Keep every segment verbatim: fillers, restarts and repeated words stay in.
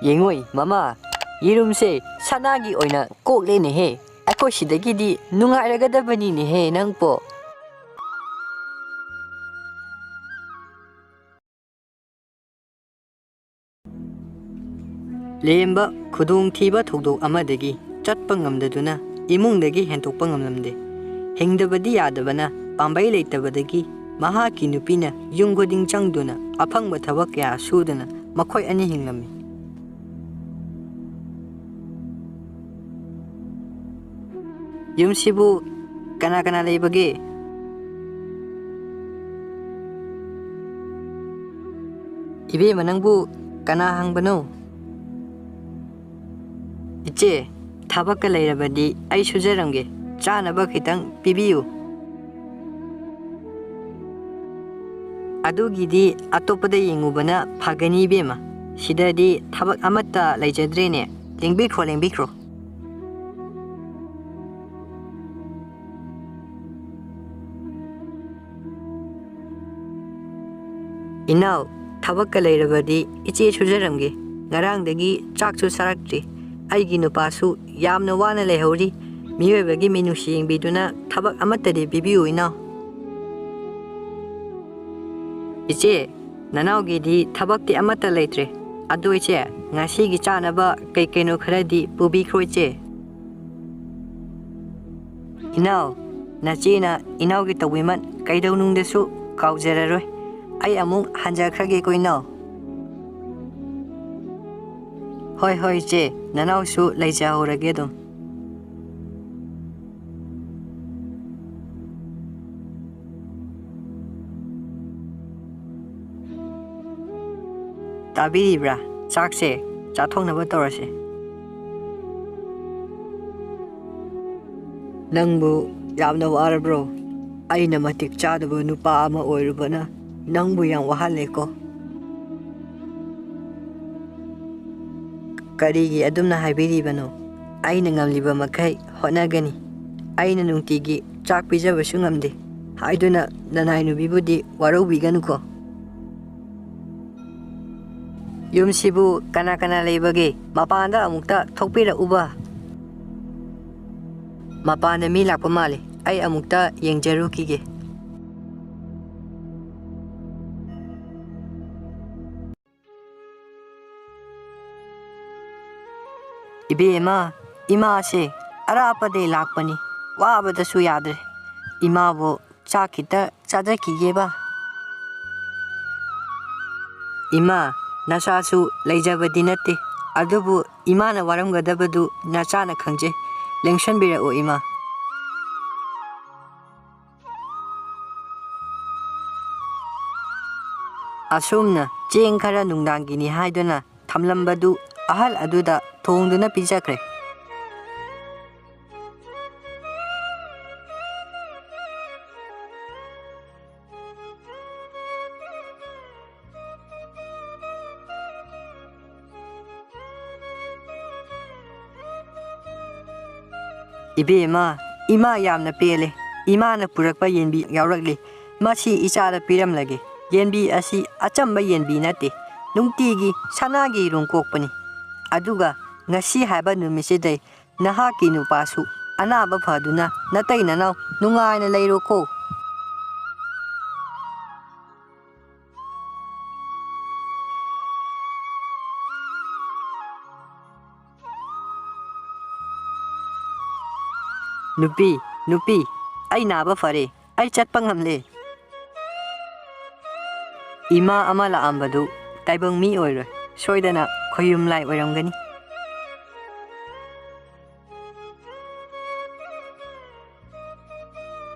ꯌꯦꯡꯉꯣꯏ ꯃꯃꯥ, ꯌꯦꯔꯨꯝꯁꯦ ꯁꯅꯥꯒꯤ ꯑꯣꯏꯅ ꯀꯣꯛꯂꯦꯅꯦꯍꯦ꯫ ꯑꯩꯈꯣꯏ ꯁꯤꯗꯒꯤꯗꯤ ꯅꯨꯡꯉꯥꯏꯔꯒꯗꯕꯅꯤꯅꯦꯍꯦ ꯅꯪꯕꯣ꯫ ꯂꯦꯝꯕ ꯈꯨꯗꯣꯡꯊꯤꯕ ꯊꯧꯗꯣꯛ ꯑꯃꯗꯒꯤ ꯆꯠꯄ ꯉꯝꯗꯗꯨꯅ ꯏꯃꯨꯡꯗꯒꯤ ꯍꯦꯟꯗꯣꯛꯄ ꯉꯝꯂꯝꯗꯦ꯫ ꯍꯤꯡꯗꯕꯗꯤ ꯌꯥꯗꯕꯅ ꯄꯥꯝꯕꯩ ꯂꯩꯇꯕꯗꯒꯤ ꯃꯍꯥꯛꯀꯤ ꯅꯨꯄꯤꯅ ꯌꯨꯝ ꯈꯨꯗꯤꯡ ꯆꯪꯗꯨꯅ ꯑꯐꯪꯕ ꯊꯕꯛ ꯀꯌꯥ ꯁꯨꯗꯨꯅ ꯃꯈꯣꯏ ꯑꯅꯤ ꯍꯤꯡꯂꯝꯃꯤ꯫ ꯌꯨꯝꯁꯤꯕꯨ ꯀꯅꯥ ꯀꯅꯥ ꯂꯩꯕꯒꯦ? ꯏꯕꯦꯝꯃ, ꯅꯪꯕꯨ ꯀꯅꯥ ꯍꯪꯕꯅꯣ? ꯏꯆꯦ, ꯊꯕꯛꯀ ꯂꯩꯔꯕꯗꯤ ꯑꯩ ꯁꯨꯖꯔꯝꯒꯦ, ꯆꯥꯅꯕ ꯈꯤꯇꯪ ꯄꯤꯕꯤꯌꯨ꯫ ꯑꯗꯨꯒꯤꯗꯤ ꯑꯇꯣꯞꯄꯗ ꯌꯦꯡꯉꯨꯕꯅ ꯐꯒꯅꯤ ꯏꯕꯦꯝꯃ, ꯁꯤꯗꯗꯤ ꯊꯕꯛ ꯑꯃꯠꯇ ꯂꯩꯖꯗ꯭ꯔꯦꯅꯦ, ꯂꯦꯡꯕꯤꯈ꯭ꯔꯣ, ꯂꯦꯡꯕꯤꯈ꯭ꯔꯣ꯫ ꯏꯅꯥꯎ, ꯊꯕꯛꯀ ꯂꯩꯔꯕꯗꯤ ꯏꯆꯦ ꯁꯨꯖꯔꯝꯒꯦ꯫ ꯉꯔꯥꯡꯗꯒꯤ ꯆꯥꯛꯁꯨ ꯆꯥꯔꯛꯇ꯭ꯔꯤ꯫ ꯑꯩꯒꯤ ꯅꯨꯄꯥꯁꯨ ꯌꯥꯝꯅ ꯋꯥꯅ ꯂꯩꯍꯧꯔꯤ꯫ ꯃꯤꯑꯣꯏꯕꯒꯤ ꯃꯤꯅꯨꯡꯁꯤ ꯌꯦꯡꯕꯤꯗꯨꯅ ꯊꯕꯛ ꯑꯃꯠꯇꯗꯤ ꯄꯤꯕꯤꯌꯨ ꯏꯅꯥꯎ꯫ ꯏꯆꯦ, ꯅꯅꯥꯎꯒꯤꯗꯤ ꯊꯕꯛꯇꯤ ꯑꯃꯠꯇ ꯂꯩꯇ꯭ꯔꯦ꯫ ꯑꯗꯣ ꯏꯆꯦ, ꯉꯁꯤꯒꯤ ꯆꯥꯅꯕ ꯀꯩ ꯀꯩꯅꯣ ꯈꯔꯗꯤ ꯄꯨꯕꯤꯈ꯭ꯔꯣ ꯏꯆꯦ꯫ ꯏꯅꯥꯎ, ꯅꯆꯦꯅ ꯏꯅꯥꯎꯒꯤ ꯇꯧꯕꯤꯃꯜ ꯀꯩꯗꯧꯅꯨꯡꯗꯁꯨ ꯀꯥꯎꯖꯔꯔꯣꯏ꯫ ꯑꯩ ꯑꯃꯨꯛ ꯍꯟꯖꯈ꯭ꯔꯒꯦꯀꯣ ꯏꯅꯥꯎ꯫ ꯍꯣꯏ, ꯍꯣꯏ ꯏꯆꯦ, ꯅꯅꯥꯎꯁꯨ ꯂꯩꯖꯍꯧꯔꯒꯦ ꯑꯗꯨꯝ꯫ ꯇꯥꯕꯤꯔꯤꯕ꯭ꯔꯥ? ꯆꯥꯛꯁꯦ ꯆꯥꯊꯣꯛꯅꯕ ꯇꯧꯔꯁꯦ꯫ ꯅꯪꯕꯨ ꯌꯥꯝꯅ ꯋꯥꯔꯕ꯭ꯔꯣ? ꯑꯩꯅ ꯃꯇꯤꯛ ꯆꯥꯗꯕ ꯅꯨꯄꯥ ꯑꯃ ꯑꯣꯏꯔꯨꯕꯅ ꯅꯪꯕꯨ ꯌꯥꯝ ꯋꯥꯍꯜꯂꯦꯀꯣ꯫ ꯀꯔꯤꯒꯤ ꯑꯗꯨꯝꯅ ꯍꯥꯏꯕꯤꯔꯤꯕꯅꯣ? ꯑꯩꯅ ꯉꯝꯂꯤꯕ ꯃꯈꯩ ꯍꯣꯠꯅꯒꯅꯤ꯫ ꯑꯩꯅ ꯅꯨꯡꯇꯤꯒꯤ ꯆꯥꯛ ꯄꯤꯖꯕꯁꯨ ꯉꯝꯗꯦ ꯍꯥꯏꯗꯨꯅ ꯅꯅꯥꯏ ꯅꯨꯄꯤꯕꯨꯗꯤ ꯋꯥꯔꯧꯕꯤꯒꯅꯨꯀꯣ꯫ ꯌꯨꯝꯁꯤꯕꯨ ꯀꯅꯥ ꯀꯅꯥ ꯂꯩꯕꯒꯦ? ꯃꯄꯥꯟꯗ ꯑꯃꯨꯛꯇ ꯊꯣꯛꯄꯤꯔꯛꯎꯕ꯫ ꯃꯄꯥꯟꯗ ꯃꯤ ꯂꯥꯛꯄ ꯃꯥꯜꯂꯤ꯫ ꯑꯩ ꯑꯃꯨꯛꯇ ꯌꯦꯡꯖꯔꯨꯈꯤꯒꯦ꯫ ꯏꯕꯦꯝꯃ, ꯏꯃꯥꯁꯦ ꯑꯔꯥꯞꯄꯗꯩ ꯂꯥꯛꯄꯅꯤ꯫ ꯋꯥꯕꯗꯁꯨ ꯌꯥꯗ꯭ꯔꯦ꯫ ꯏꯃꯥꯕꯨ ꯆꯥꯛ ꯈꯤꯇ ꯆꯥꯖꯈꯤꯒꯦꯕ꯫ ꯏꯃꯥ, ꯅꯆꯥꯁꯨ ꯂꯩꯖꯕꯗꯤ ꯅꯠꯇꯦ, ꯑꯗꯨꯕꯨ ꯏꯃꯥꯅ ꯋꯥꯔꯝꯒꯗꯕꯗꯨ ꯅꯆꯥꯅ ꯈꯪꯖꯩ꯫ ꯂꯦꯡꯁꯟꯕꯤꯔꯛꯎ, ꯏꯃꯥ꯫ ꯑꯁꯨꯝꯅ ꯆꯦꯡ ꯈꯔ ꯅꯨꯡꯗꯥꯡꯒꯤꯅꯤ ꯍꯥꯏꯗꯨꯅ ꯊꯝꯂꯝꯕꯗꯨ ꯑꯍꯜ ꯑꯗꯨꯗ ꯊꯣꯡꯗꯨꯅ ꯄꯤꯖꯈ꯭ꯔꯦ꯫ ꯏꯕꯦꯝꯃ, ꯏꯃꯥ ꯌꯥꯝꯅ ꯄꯦꯜꯂꯦ꯫ ꯏꯃꯥꯅ ꯄꯨꯔꯛꯄ ꯌꯦꯟꯕꯤ ꯌꯥꯎꯔꯛꯂꯤ꯫ ꯃꯁꯤ ꯏꯆꯥꯗ ꯄꯤꯔꯝꯂꯒꯦ꯫ ꯌꯦꯟꯕꯤ ꯑꯁꯤ ꯑꯆꯝꯕ ꯌꯦꯟꯕꯤ ꯅꯠꯇꯦ꯫ ꯅꯨꯡꯇꯤꯒꯤ ꯁꯅꯥꯒꯤ ꯌꯦꯔꯨꯝ ꯀꯣꯛꯄꯅꯤ꯫ ꯑꯗꯨꯒ ꯉꯁꯤ ꯍꯥꯏꯕ ꯅꯨꯃꯤꯠꯁꯤꯗꯩ ꯅꯍꯥꯛꯀꯤ ꯅꯨꯄꯥꯁꯨ ꯑꯅꯥꯕ ꯐꯗꯨꯅ ꯅꯇꯩ ꯅꯅꯥꯎ ꯅꯨꯡꯉꯥꯏꯅ ꯂꯩꯔꯣꯀꯣ꯫ ꯅꯨꯄꯤ, ꯅꯨꯄꯤ, ꯑꯩ ꯅꯥꯕ ꯐꯔꯦ꯫ ꯑꯩ ꯆꯠꯄ ꯉꯝꯂꯦ꯫ ꯏꯃꯥ ꯑꯃ ꯂꯥꯛꯑꯝꯕꯗꯨ ꯇꯥꯏꯕꯪ ꯃꯤ ꯑꯣꯏꯔꯣꯏ, ꯁꯣꯏꯗꯅ ꯈꯣꯌꯨꯝ ꯂꯥꯏ ꯑꯣꯏꯔꯝꯒꯅꯤ꯫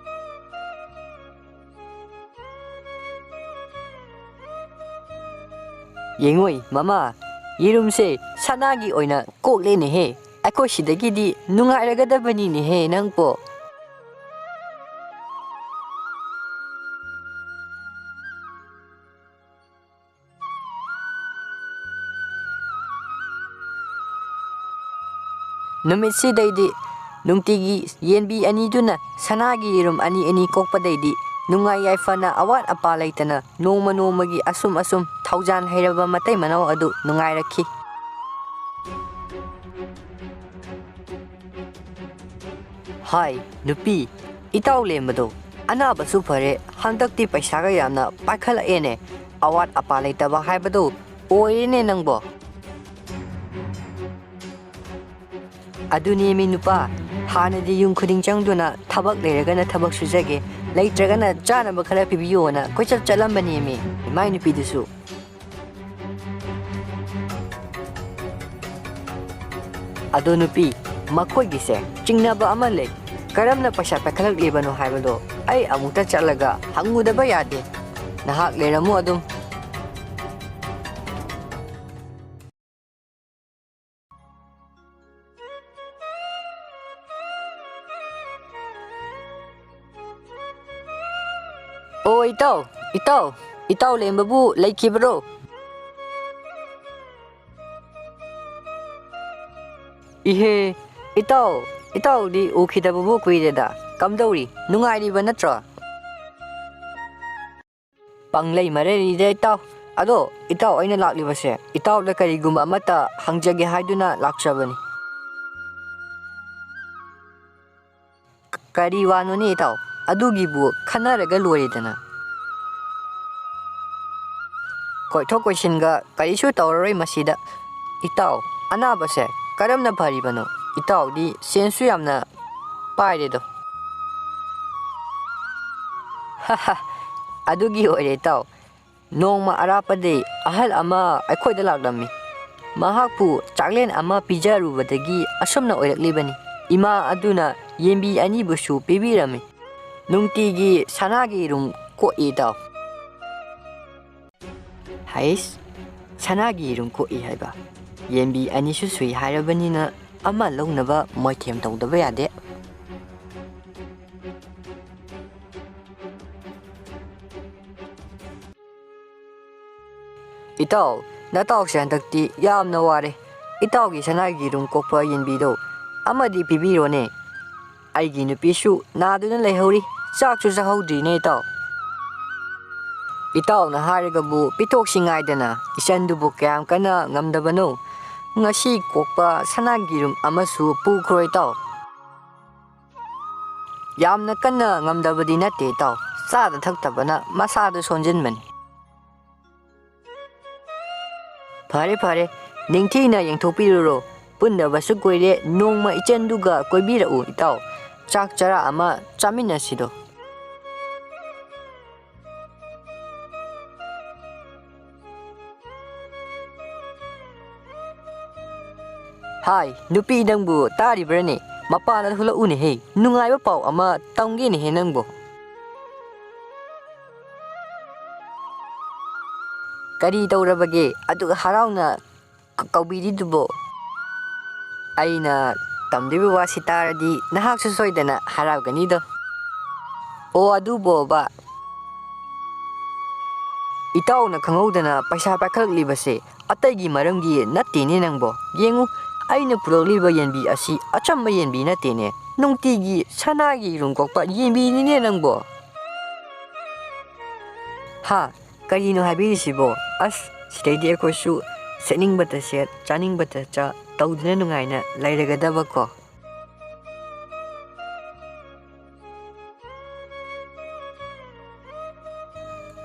ꯌꯦꯡꯉꯣꯏ ꯃꯃꯥ, ꯌꯦꯔꯨꯝꯁꯦ ꯁꯅꯥꯒꯤ ꯑꯣꯏꯅ ꯀꯣꯛꯂꯦꯅꯦꯍꯦ꯫ ꯑꯩꯈꯣꯏ ꯁꯤꯗꯒꯤꯗꯤ ꯅꯨꯡꯉꯥꯏꯔꯒꯗꯕꯅꯤꯅꯦꯍꯦ ꯅꯪꯕꯣ꯫ ꯅꯨꯃꯤꯠꯁꯤꯗꯩꯗꯤ ꯅꯨꯡꯇꯤꯒꯤ ꯌꯦꯟꯕꯤ ꯑꯅꯤꯗꯨꯅ ꯁꯅꯥꯒꯤ ꯌꯦꯔꯨꯝ ꯑꯅꯤ ꯑꯅꯤ ꯀꯣꯛꯄꯗꯩꯗꯤ ꯅꯨꯡꯉꯥꯏ ꯌꯥꯏꯐꯅ ꯑꯋꯥꯠ ꯑꯄꯥ ꯂꯩꯇꯅ ꯅꯣꯡꯃ ꯅꯣꯡꯃꯒꯤ ꯑꯁꯨꯝ ꯑꯁꯨꯝ ꯊꯧꯖꯥꯟ ꯍꯩꯔꯕ ꯃꯇꯩ ꯃꯅꯥꯎ ꯑꯗꯨ ꯅꯨꯡꯉꯥꯏꯔꯛꯈꯤ꯫ ꯍꯥꯏ, ꯅꯨꯄꯤ, ꯏꯇꯥꯎ ꯂꯦꯝꯕꯗꯣ ꯑꯅꯥꯕꯁꯨ ꯐꯔꯦ, ꯍꯟꯗꯛꯇꯤ ꯄꯩꯁꯥꯒ ꯌꯥꯝꯅ ꯄꯥꯏꯈꯠꯂꯛꯑꯦꯅꯦ꯫ ꯑꯋꯥꯠ ꯑꯄꯥ ꯂꯩꯇꯕ ꯍꯥꯏꯕꯗꯣ ꯑꯣꯏꯔꯦꯅꯦ ꯅꯪꯕꯣ꯫ ꯑꯗꯨꯅꯦꯃꯤ ꯅꯨꯄꯥ, ꯍꯥꯟꯅꯗꯤ ꯌꯨꯝ ꯈꯨꯗꯤꯡ ꯆꯪꯗꯨꯅ ꯊꯕꯛ ꯂꯩꯔꯒꯅ ꯊꯕꯛ ꯁꯨꯖꯒꯦ, ꯂꯩꯇ꯭ꯔꯒꯅ ꯆꯥꯅꯕ ꯈꯔ ꯄꯤꯕꯤꯌꯣꯅ ꯀꯣꯏꯆꯠ ꯆꯠꯂꯝꯕꯅꯦꯃꯤ ꯃꯥꯏ ꯅꯨꯄꯤꯗꯨꯁꯨ꯫ ꯑꯗꯣ ꯅꯨꯄꯤ, ꯃꯈꯣꯏꯒꯤꯁꯦ ꯆꯤꯡꯅꯕ ꯑꯃ ꯂꯩ꯫ ꯀꯔꯝꯅ ꯄꯩꯁꯥ ꯄꯥꯏꯈꯠꯂꯛꯂꯤꯕꯅꯣ ꯍꯥꯏꯕꯗꯣ ꯑꯩ ꯑꯃꯨꯛꯇ ꯆꯠꯂꯒ ꯍꯪꯉꯨꯗꯕ ꯌꯥꯗꯦ꯫ ꯅꯍꯥꯛ ꯂꯩꯔꯝꯃꯨ ꯑꯗꯨꯝ꯫ ꯑꯣ ꯏꯇꯥꯎ, ꯏꯇꯥꯎ, ꯏꯇꯥꯎ ꯂꯦꯝꯕꯕꯨ ꯂꯩꯈꯤꯕ꯭ꯔꯣ? ꯏꯍꯦ, ꯏꯇꯥꯎ, ꯏꯇꯥꯎꯗꯤ ꯎꯈꯤꯗꯕꯕꯨ ꯀꯨꯏꯔꯦꯗ꯫ ꯀꯝꯗꯧꯔꯤ? ꯅꯨꯡꯉꯥꯏꯔꯤꯕ ꯅꯠꯇ꯭ꯔꯣ? ꯄꯪꯂꯩ ꯃꯔꯩꯔꯤꯗ ꯏꯇꯥꯎ꯫ ꯑꯗꯣ ꯏꯇꯥꯎ, ꯑꯩꯅ ꯂꯥꯛꯂꯤꯕꯁꯦ ꯏꯇꯥꯎꯗ ꯀꯔꯤꯒꯨꯝꯕ ꯑꯃꯠꯇ ꯍꯪꯖꯒꯦ ꯍꯥꯏꯗꯨꯅ ꯂꯥꯛꯆꯕꯅꯤ꯫ ꯀꯔꯤ ꯋꯥꯅꯣꯅꯦ ꯏꯇꯥꯎ? ꯑꯗꯨꯒꯤꯕꯨ ꯈꯟꯅꯔꯒ ꯂꯣꯏꯔꯦꯗꯅ꯫ ꯀꯣꯏꯊꯣꯛ ꯀꯣꯏꯁꯤꯟꯒ ꯀꯔꯤꯁꯨ ꯇꯧꯔꯔꯣꯏ ꯃꯁꯤꯗ꯫ ꯏꯇꯥꯎ, ꯑꯅꯥꯕꯁꯦ ꯀꯔꯝꯅ ꯐꯔꯤꯕꯅꯣ? ꯏꯇꯥꯎꯗꯤ ꯁꯦꯟꯁꯨ ꯌꯥꯝꯅ ꯄꯥꯏꯔꯦꯗꯣ꯫ ꯑꯗꯨꯒꯤ ꯑꯣꯏꯔꯦ ꯏꯇꯥꯎ꯫ ꯅꯣꯡꯃ ꯑꯔꯥꯞꯄꯗꯒꯤ ꯑꯍꯜ ꯑꯃ ꯑꯩꯈꯣꯏꯗ ꯂꯥꯛꯂꯝꯃꯤ꯫ ꯃꯍꯥꯛꯄꯨ ꯆꯥꯛꯂꯦꯟ ꯑꯃ ꯄꯤꯖꯔꯨꯕꯗꯒꯤ ꯑꯁꯨꯝꯅ ꯑꯣꯏꯔꯛꯂꯤꯕꯅꯤ꯫ ꯏꯃꯥ ꯑꯗꯨꯅ ꯌꯦꯟꯕꯤ ꯑꯅꯤꯕꯨꯁꯨ ꯄꯤꯕꯤꯔꯝꯃꯤ꯫ ꯅꯨꯡꯇꯤꯒꯤ ꯁꯅꯥꯒꯤ ꯌꯦꯔꯨꯝ ꯀꯣꯛꯏ ꯏꯇꯥꯎ꯫ ꯍꯩꯁ, ꯁꯅꯥꯒꯤ ꯌꯦꯔꯨꯝ ꯀꯣꯛꯏ ꯍꯥꯏꯕ? ꯌꯦꯟꯕꯤ ꯑꯅꯤꯁꯨ ꯁꯨꯏ ꯍꯥꯏꯔꯕꯅꯤꯅ ꯑꯃ ꯂꯧꯅꯕ ꯃꯣꯏꯊꯦꯝ ꯇꯧꯗꯕ ꯌꯥꯗꯦ꯫ ꯏꯇꯥꯎ, ꯅꯇꯥꯎꯁꯦ ꯍꯟꯗꯛꯇꯤ ꯌꯥꯝꯅ ꯋꯥꯔꯦ꯫ ꯏꯇꯥꯎꯒꯤ ꯁꯅꯥꯒꯤ ꯌꯦꯔꯨꯝ ꯀꯣꯛꯄ ꯌꯦꯟꯕꯤꯗꯣ ꯑꯃꯗꯤ ꯄꯤꯕꯤꯔꯣꯅꯦ꯫ ꯑꯩꯒꯤ ꯅꯨꯄꯤꯁꯨ ꯅꯥꯗꯨꯅ ꯂꯩꯍꯧꯔꯤ, ꯆꯥꯛꯁꯨ ꯆꯥꯍꯧꯗ꯭ꯔꯤꯅꯦ ꯏꯇꯥꯎ꯫ ꯏꯇꯥꯎꯅ ꯍꯥꯏꯔꯒꯕꯨ ꯄꯤꯊꯣꯛꯁꯤ ꯉꯥꯏꯗꯅ, ꯏꯆꯟꯗꯨꯕꯨ ꯀꯌꯥꯝ ꯀꯟꯅ ꯉꯝꯗꯕꯅꯣ? ꯉꯁꯤ ꯀꯣꯛꯄ ꯁꯅꯥꯒꯤ ꯌꯦꯔꯨꯝ ꯑꯃꯁꯨ ꯄꯨꯈ꯭ꯔꯣ ꯏꯇꯥꯎ꯫ ꯌꯥꯝꯅ ꯀꯟꯅ ꯉꯝꯗꯕꯗꯤ ꯅꯠꯇꯦ ꯏꯇꯥꯎ, ꯆꯥꯗ ꯊꯛꯇꯕꯅ ꯃꯁꯥꯗꯨ ꯁꯣꯟꯖꯤꯟꯕꯅꯤ꯫ ꯐꯔꯦ ꯐꯔꯦ, ꯅꯤꯡꯊꯤꯅ ꯌꯦꯡꯊꯣꯛꯄꯤꯔꯨꯔꯣ꯫ ꯄꯨꯟꯗꯕꯁꯨ ꯀꯨꯏꯔꯦ, ꯅꯣꯡꯃ ꯏꯆꯟꯗꯨꯒ ꯀꯣꯏꯕꯤꯔꯛꯎ ꯏꯇꯥꯎ꯫ ꯆꯥꯛ ꯆꯔꯥ ꯑꯃ ꯆꯥꯃꯤꯟꯅꯁꯤꯗꯣ꯫ ꯍꯥꯏ, ꯅꯨꯄꯤ ꯅꯪꯕꯨ ꯇꯥꯔꯤꯕ꯭ꯔꯅꯦ? ꯃꯄꯥꯟꯗ ꯊꯣꯛꯂꯛꯎꯅꯦꯍꯦ, ꯅꯨꯡꯉꯥꯏꯕ ꯄꯥꯎ ꯑꯃ ꯇꯝꯒꯦꯅꯦꯍꯦ ꯅꯪꯕꯨ꯫ ꯀꯔꯤ ꯇꯧꯔꯕꯒꯦ ꯑꯗꯨꯛ ꯍꯔꯥꯎꯅ ꯀ-, ꯀꯧꯕꯤꯔꯤꯗꯨꯕꯣ? ꯑꯩꯅ ꯇꯝꯗꯣꯏꯕ ꯋꯥꯁꯤ ꯇꯥꯔꯗꯤ ꯅꯍꯥꯛꯁꯨ ꯁꯣꯏꯗꯅ ꯍꯔꯥꯎꯒꯅꯤꯗꯣ꯫ ꯑꯣ ꯑꯗꯨꯕꯣꯕ, ꯏꯇꯥꯎꯅ ꯈꯪꯍꯧꯗꯅ ꯄꯩꯁꯥ ꯄꯥꯏꯈꯠꯂꯛꯂꯤꯕꯁꯦ ꯑꯇꯩꯒꯤ ꯃꯔꯝꯒꯤ ꯅꯠꯇꯦꯅꯦ ꯅꯪꯕꯣ꯫ ꯌꯦꯡꯉꯨ, ꯑꯩꯅ ꯄꯨꯔꯛꯂꯤꯕ ꯌꯦꯟꯕꯤ ꯑꯁꯤ ꯑꯆꯝꯕ ꯌꯦꯟꯕꯤ ꯅꯠꯇꯦꯅꯦ, ꯅꯨꯡꯇꯤꯒꯤ ꯁꯅꯥꯒꯤ ꯌꯦꯔꯨꯝ ꯀꯣꯛꯄ ꯌꯦꯟꯕꯤꯅꯤꯅꯦ ꯅꯪꯕꯣ꯫ ꯍꯥ? ꯀꯔꯤꯅꯣ ꯍꯥꯏꯕꯤꯔꯤꯁꯤꯕꯣ? ꯑꯁ, ꯁꯤꯗꯩꯗꯤ ꯑꯩꯈꯣꯏꯁꯨ ꯁꯦꯠꯅꯤꯡꯕꯇ ꯁꯦꯠ, ꯆꯥꯅꯤꯡꯕꯇ ꯆꯥ ꯇꯧꯗꯨꯅ ꯅꯨꯡꯉꯥꯏꯅ ꯂꯩꯔꯒꯗꯕꯀꯣ꯫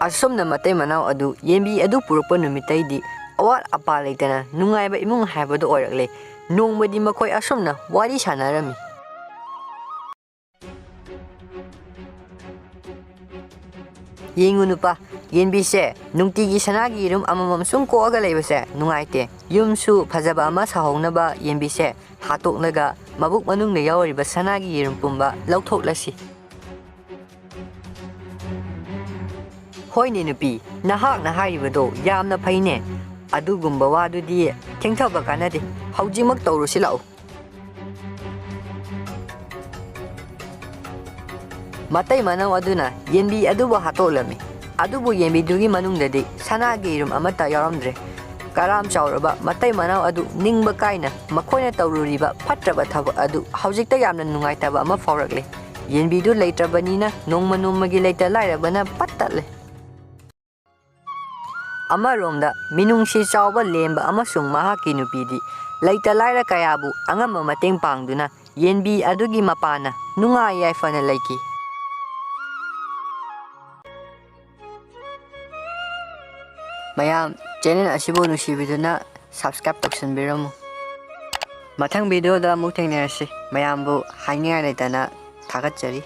ꯑꯁꯨꯝꯅ ꯃꯇꯩ ꯃꯅꯥꯎ ꯑꯗꯨ ꯌꯦꯟꯕꯤ ꯑꯗꯨ ꯄꯨꯔꯛꯄ ꯅꯨꯃꯤꯠꯇꯩꯗꯤ ꯑꯋꯥꯠ ꯑꯄꯥ ꯂꯩꯇꯅ ꯅꯨꯡꯉꯥꯏꯕ ꯏꯃꯨꯡ ꯍꯥꯏꯕꯗꯨ ꯑꯣꯏꯔꯛꯂꯦ꯫ ꯅꯣꯡꯃꯗꯤ ꯃꯈꯣꯏ ꯑꯁꯨꯝꯅ ꯋꯥꯔꯤ ꯁꯥꯟꯅꯔꯝꯃꯤ꯫ ꯌꯦꯡꯉꯨ ꯅꯨꯄꯥ, ꯌꯦꯟꯕꯤꯁꯦ ꯅꯨꯡꯇꯤꯒꯤ ꯁꯅꯥꯒꯤ ꯌꯦꯔꯨꯝ ꯑꯃꯃꯝ ꯁꯨꯝ ꯀꯣꯛꯑꯒ ꯂꯩꯕꯁꯦ ꯅꯨꯡꯉꯥꯏꯇꯦ꯫ ꯌꯨꯝꯁꯨ ꯐꯖꯕ ꯑꯃ ꯁꯥꯍꯧꯅꯕ ꯌꯦꯟꯕꯤꯁꯦ ꯍꯥꯠꯇꯣꯛꯂꯒ ꯃꯕꯨꯛ ꯃꯅꯨꯡꯗ ꯌꯥꯎꯔꯤꯕ ꯁꯅꯥꯒꯤ ꯌꯦꯔꯨꯝ ꯄꯨꯝꯕ ꯂꯧꯊꯣꯛꯂꯁꯤ꯫ ꯍꯣꯏꯅꯦ ꯅꯨꯄꯤ, ꯅꯍꯥꯛꯅ ꯍꯥꯏꯔꯤꯕꯗꯣ ꯌꯥꯝꯅ ꯐꯩꯅꯦ꯫ ꯑꯗꯨꯒꯨꯝꯕ ꯋꯥꯗꯨꯗꯤ ꯊꯦꯡꯊꯕ ꯀꯥꯟꯅꯗꯦ꯫ ꯍꯧꯖꯤꯛꯃꯛ ꯇꯧꯔꯨꯁꯤ ꯂꯥꯛꯎ꯫ ꯃꯇꯩ ꯃꯅꯥꯎ ꯑꯗꯨꯅ ꯌꯦꯟꯕꯤ ꯑꯗꯨꯕꯨ ꯍꯥꯠꯇꯣꯛꯂꯝꯃꯤ꯫ ꯑꯗꯨꯕꯨ ꯌꯦꯟꯕꯤꯗꯨꯒꯤ ꯃꯅꯨꯡꯗꯗꯤ ꯁꯅꯥꯒꯤ ꯌꯦꯔꯨꯝ ꯑꯃꯠꯇ ꯌꯥꯎꯔꯝꯗ꯭ꯔꯦ꯫ ꯀꯔꯥꯝ ꯆꯥꯎꯔꯕ ꯃꯇꯩ ꯃꯅꯥꯎ ꯑꯗꯨ ꯅꯤꯡꯕ ꯀꯥꯏꯅ ꯃꯈꯣꯏꯅ ꯇꯧꯔꯨꯔꯤꯕ ꯐꯠꯇ꯭ꯔꯕ ꯊꯕꯛ ꯑꯗꯨ ꯍꯧꯖꯤꯛꯇ ꯌꯥꯝꯅ ꯅꯨꯡꯉꯥꯏꯇꯕ ꯑꯃ ꯐꯥꯎꯔꯛꯂꯦ꯫ ꯌꯦꯟꯕꯤꯗꯨ ꯂꯩꯇ꯭ꯔꯕꯅꯤꯅ ꯅꯣꯡꯃ ꯅꯣꯡꯃꯒꯤ ꯂꯩꯇ ꯂꯥꯏꯔꯕꯅ ꯄꯠ ꯇꯠꯂꯦ꯫ ꯑꯃꯔꯣꯝꯗ ꯃꯤꯅꯨꯡꯁꯤ ꯆꯥꯎꯕ ꯂꯦꯝꯕ ꯑꯃꯁꯨꯡ ꯃꯍꯥꯛꯀꯤ ꯅꯨꯄꯤꯗꯤ ꯂꯩꯇ ꯂꯥꯏꯔ ꯀꯌꯥꯕꯨ ꯑꯉꯝꯕ ꯃꯇꯦꯡ ꯄꯥꯡꯗꯨꯅ ꯌꯦꯟꯕꯤ ꯑꯗꯨꯒꯤ ꯃꯄꯥꯅ ꯅꯨꯡꯉꯥꯏ ꯌꯥꯏꯐꯅ ꯂꯩꯈꯤ꯫ ꯃꯌꯥꯝ, ꯆꯦꯅꯦꯜ ꯑꯁꯤꯕꯨ ꯅꯨꯡꯁꯤꯕꯤꯗꯨꯅ ꯁꯕꯁꯀ꯭ꯔꯥꯏꯕ ꯇꯧꯁꯤꯟꯕꯤꯔꯝꯃꯨ꯫ ꯃꯊꯪ ꯚꯤꯗꯤꯑꯣꯗ ꯑꯃꯨꯛ ꯊꯦꯡꯅꯔꯁꯤ꯫ ꯃꯌꯥꯝꯕꯨ ꯍꯥꯏꯅꯤꯡꯉꯥꯏ ꯂꯩꯇꯅ ꯊꯥꯒꯠꯆꯔꯤ꯫